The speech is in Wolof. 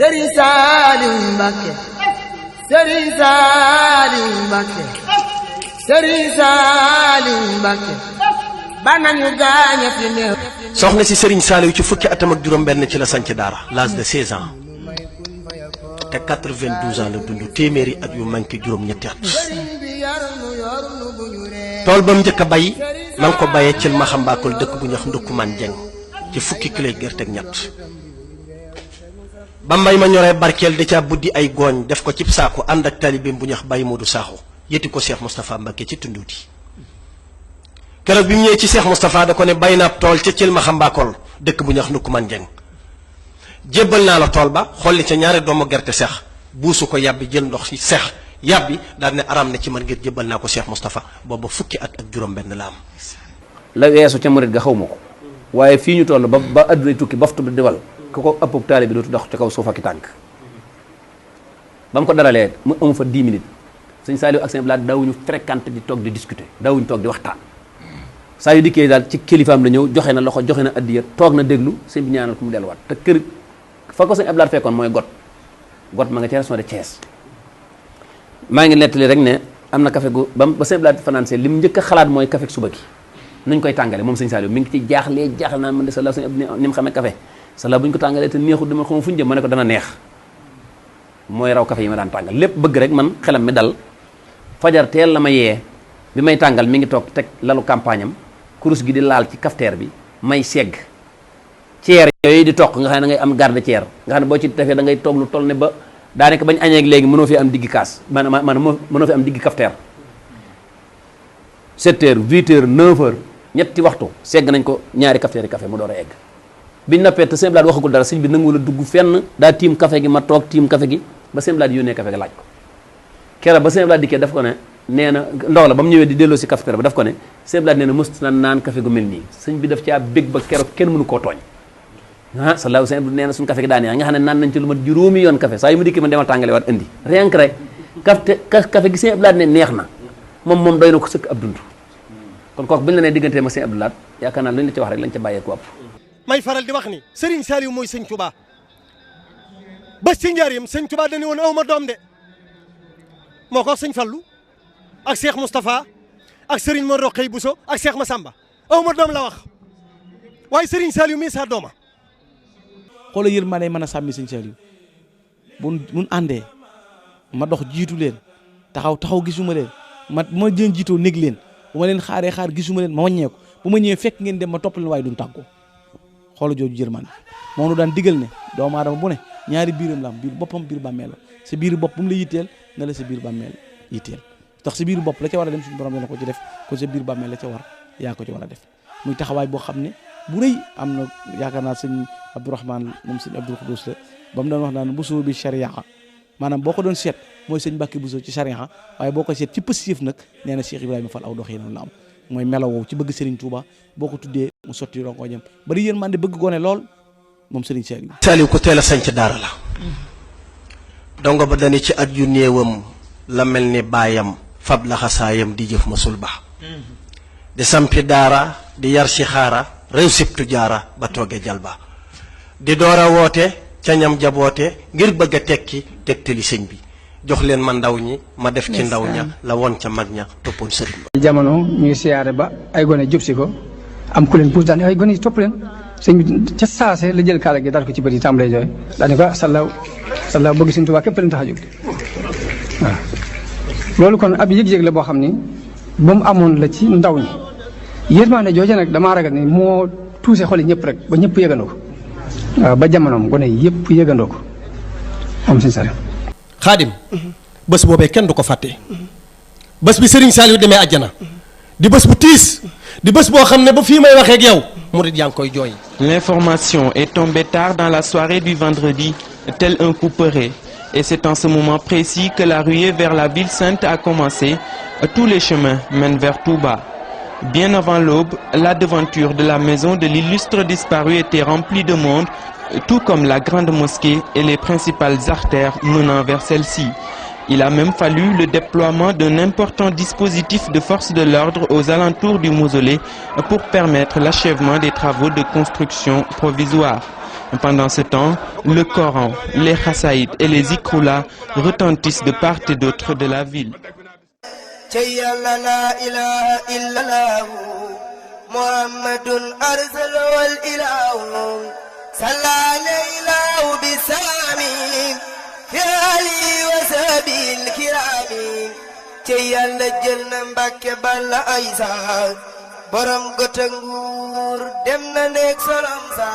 Serigne Saliou Mbacké Serigne Saliou Mbacké Serigne Saliou Mbacké banañu gaaña fi ne soxna si Serigne Saliou ci fukki atam ak juróom benn ci la sanc daara l'âge de 16 ans te 92 ans la dund téeméeri at yu manqué juróom ñetti at tool ba mu njëkk a bay ma ngi ko bayee ci Maxambaakol dëkk bu ñuy wax Ndukkumaan Jeng ci fukki kilo gerte ak ñett ba mbay ma ñoree barkeel da caa buddi ay gooñ def ko ci saako ànd ak taalibeem bu ñuy wax Baye Modou Sakho yëtti ko Cheikh Moustapha Mbacké ci Tunduuti keroog bi mu ñëwee ci Cheikh Moustapha da ko ne bay naa tool ca Thiel Maxambaakol dëkk bu ñuy wax Ndukkumaan Jeng jébbal naa la tool ba xolli ca ñaari doomu gerte seex buusu ko yàbbi jël ndox ci seex yàbbi daal ne aram na ci man ngir jébbal naa ko Cheikh Moustapha booba fukki at ak juróom benn la am la weesu ca murit ga xaw ma ko waaye fii ñu toll ba adduna tukki baftu bi diwal ku ko ëpp taali bi dootu dox ci kaw suuf ak tànk ba mu ko daralee mu amu fa 10 minutes sëñ Saliou ak sëñ Blaat daawuñu fréquente di toog di discuter daawuñu toog di waxtaan saa yu dikkee daal ci kilifaam la ñëw joxe na loxo joxe na addiya toog na déglu sëñ bi ñaanal ko mu delluwaat te kër fa ko sëñ Ablaat fekkoon mooy got ma nga ci région de Thiès maa ngi nettali rek ne am na café gu ba sëñ Ablaat financé li mu njëkk a xalaat mooy café suba gi nuñ koy tàngale moom sëñ Saliou mi ngi ci jaaxle naa man de sala sëñ Abdou ni mu xamee café sala bu ñu ko tàngalee te neexul dama xam fu ñu jëm ma ne ko dana neex mooy raw café yi ma daan tàngal lépp bëgg rek man xelam mi dal fajar teel la ma yee bi may tàngal mi ngi toog teg lalu campagne am kurus gi di laal ci cafetière bi may segg ceer yooyu di toq nga xam ne da ngay am garde ceer nga xam ne boo ci defee da ngay toog lu toll ne ba daanaka bañ añee ak léegi mënoo fi am diggi kaas maanaam mënoo fi am diggi cafetière 7 heures 8 heures 9 heures ñetti waxtu segg nañ ko ñaari cafetière yi café mu door a egg biñ noppee te sëñ Blaat waxagul dara sëñ bi nanguwul a dugg fenn daa tiim café gi ma toog tiim café gi ba sëñ Blaat yónnee café gi laaj ko keroog ba sëñ Blaat dikkee daf ko ne nee na ndaw la ba mu ñëwee di delloo si cafetière ba daf ko ne sëñ Blaat nee na mës na naan café gu mel nii sëñ bi daf caa bég ba keroog kenn mënu koo tooñ ah salaahu sëñ nee na suñu café gi daan nga xam ne naan nañ ci lu mat juróomi yoon café saa yu mu dikkee man demal tàngale waat indi rien que rek café gi sëñ Blaat ne neex na moom doy na ko sëkk ab dund kon kooku buñ la nee diggante ma sëñ Abdou Lahat yaakaar naa lu ñu la ci wax rek lañ ca bàyyee ko ëpp may faral di wax ni Serigne Saliou mooy sëñ Touba ba ci njaareem sëñ Touba dañu woon aw ma doom de moo ko sëñ Fallou ak Cheikh Moustapha ak Serigne Mor Rokhaya Bousso ak Cheikh Massamba aw ma doom la wax waaye Serigne Saliou mii saa dooma xoolal yërmande mën a sàmmi sëñ Saliou buñ àndee ma dox jiitu leen taxaw gisuma leen ma jën jiitoo néeg leen bu ma leen xaar gisuma leen ma wàññeeku bu ma ñëwee fekk ngeen dem ma topp leen waaye duñ tàggoo xoolal jooju yërmande moo nu daan digal ne doomu aadama bu ne ñaari biiram la am biir boppam biir bàmmeel la sa biir bopp bu mu la yitteel na la sa biir bàmmeel yitteel tax sa biir bopp la ca war a dem suñu borom dana ko ci def ko sa biir bàmmeel la ca war yaa ko ci war a def muy taxawaay boo xam ne bu rëy am na yaakaar naa sëñ Abdourahmane moom sëñ Abdoul Khoudous la ba mu doon wax naan Bousso bi charia maanaam boo ko doon seet mooy sëñ Mbàkke Bousso ci charia waaye boo ko seet ci pësif nag nee na Cheikh Ibrahima Fall aw doxee noonu la am mooy melo woowu ci bëgg Serigne Touba boo ko tuddee mu sotti rongoñam bari yërmande bëgg gone lool moom Serigne Saliou. Saliou ko teel a sanc daara la dongo ba dani ci at yu néewam la mel ni baayam fab laxasaayam di jëf masul ba di sampi daara di yar si xaara réew sibtu jaara ba tooge jalba di door a woote ca ñam jaboote ngir bëgg a tekki tegtali sëñ bi jox leen ma ndaw ñi ma def ci ndaw ña la woon ca mag ña toppoon sëriñ ba jamono ñuy siyaare ba ay gone jub si ko am ku leen puus daan ay gone yi topp leen sëñ bi ca saase la jël kaala gi daal ko ci bët yi tàmbalee jooy daal ni ko sallaaw bëgg sëñ Tuubaa képp leen tax a jóg waaw loolu kon ab yëg-yëg la boo xam ni ba mu amoon la ci ndaw ñi yërmande jooje nag damaa ragal ni moo tuuse xoli ñëpp rek ba ñëpp yëgandoo ko waaw ba jamonoom gone yëpp yëgandoo ko moom sëñ Saliou xaadim bés boobee kenn du ko fàtte bés bi Serigne Saliou demee àjjana di bés bu tiis di bés boo xam ne ba fii may waxee ak yow murid yaa ngi koy jooy. L'information est tombée tard dans la soirée du vendredi, tel un couperet. Et c'est en ce moment précis que la ruée vers la ville sainte a commencé. Tous les chemins mènent vers Touba. Bien avant l'aube, la devanture de la maison de l'illustre disparu était remplie de monde, tout comme la grande mosquée et les principales artères menant vers celle-ci. Il a même fallu le déploiement d'un important dispositif de force de l'ordre aux alentours du mausolée pour permettre l'achèvement des travaux de construction provisoire. Pendant ce temps, le Coran, les Khassaïd et les Zikroullah retentissent de part et d'autre de la ville. borom gote nguur dem na nekk solom sa